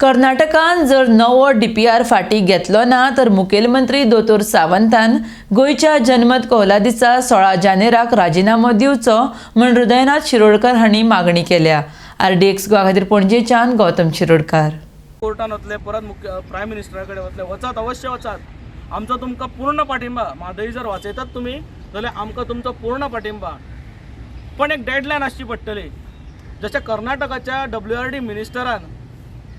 कर्नाटकान जर नवो डीपीआर फाटीं घेतलो ना तर मुखेलमंत्री दोतोर सावंतान गोंयच्या जनमत कौला दिसा 16 जानेराक राजिनामो दिवचो म्हूण हृदयनाथ शिरोडकर हांणी मागणी केल्या. आरडीएक्स गोवा खातीर पणजेच्यान गौतम शिरोडकार. कोर्टान वतले, परत मुख्य प्रायम मिनिस्टरा कडेन वतले. वचात, अवश्य वचात. आमचो तुमकां पूर्ण पाठिंबा. म्हादई जर वाचयतात तुमी जाल्यार आमकां तुमचो पूर्ण पाठिंबा, पण एक डेडलायन आसची पडटली. जशें कर्नाटकाच्या डब्ल्यू आर डी मिनिस्टरान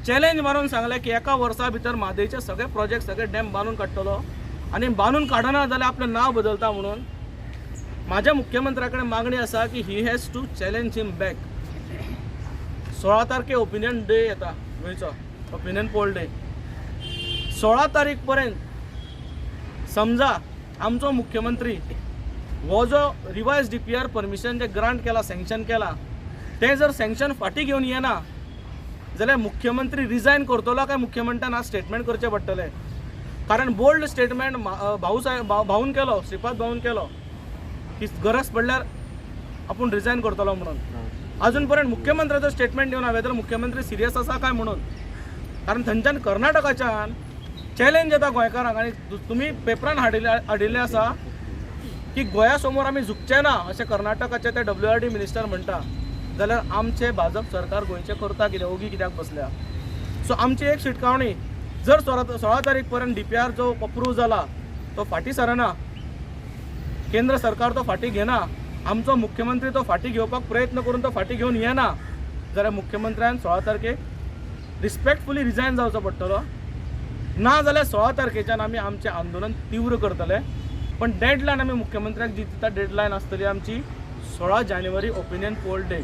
चॅलेंज मारून सांगलें की एका वर्सा भितर म्हादयचे सगळे प्रोजेक्ट, सगळे डॅम बांदून काडटलो आनी बांदून काडना जाल्यार आपलें नांव बदलता म्हणून. म्हाज्या मुख्यमंत्र्या कडेन मागणी आसा की he has to challenge him back. 16 तारखे ओपिनियन डे येता, गोंयचो ओपिनियन पोल डे. 16 तारीख पर्यंत समजा आमचो मुख्यमंत्री हो जो रिवायज डीपीआर परमिशन जे ग्रांट केला, सँक्शन केला, तें जर सँक्शन फाटीं घेवन येना जाल्यार मुख्यमंत्री रिजायन करतलो काय मुख्यमंत्र्यान आज स्टेटमेंट करचें पडटलें. कारण बोल्ड स्टेटमेंट भाऊ साहेब भाऊन केलो, श्रीपाद भाऊन केलो की गरज पडल्यार आपूण रिजायन करतलो म्हणून. अजून पर्यंत मुख्यमंत्र्याचो स्टेटमेंट दिवना वेदर मुख्यमंत्री सिरियस आसा काय म्हणून. कारण थंयच्यान कर्नाटकाच्यान चॅलेंज येता गोंयकारांक आनी तुमी पेपरान हाडिल्लें हाडिल्लें आसा की गोंया समोर आमी झुकचे ना अशें कर्नाटकाचे ते डब्ल्यू आर डी मिनिस्टर म्हणटा, जाल्यार आमचें भाजप सरकार गोंयचें करता कितें? ओगी कित्याक बसल्या? सो आमची एक शिटकावणी, जर 16 तारीख पर्यंत डीपीआर जो अप्रूव जाला तो फाटीं सरना, केंद्र सरकार तो फाटीं घेना, आमचो मुख्यमंत्री तो फाटीं घेवपाक प्रयत्न करून तो फाटीं घेवन येना जाल्यार मुख्यमंत्र्यान 16 तारखेक रिस्पेक्टफुली रिजायन जावचो पडटलो. ना जाल्यार 16 तारखेच्यान आमी आमचें आंदोलन तीव्र करतले. पण डेडलायन आमी मुख्यमंत्र्याक जी दिता, डेडलायन आसतली आमची 16 जानेवारी, ओपिनियन पोल डे.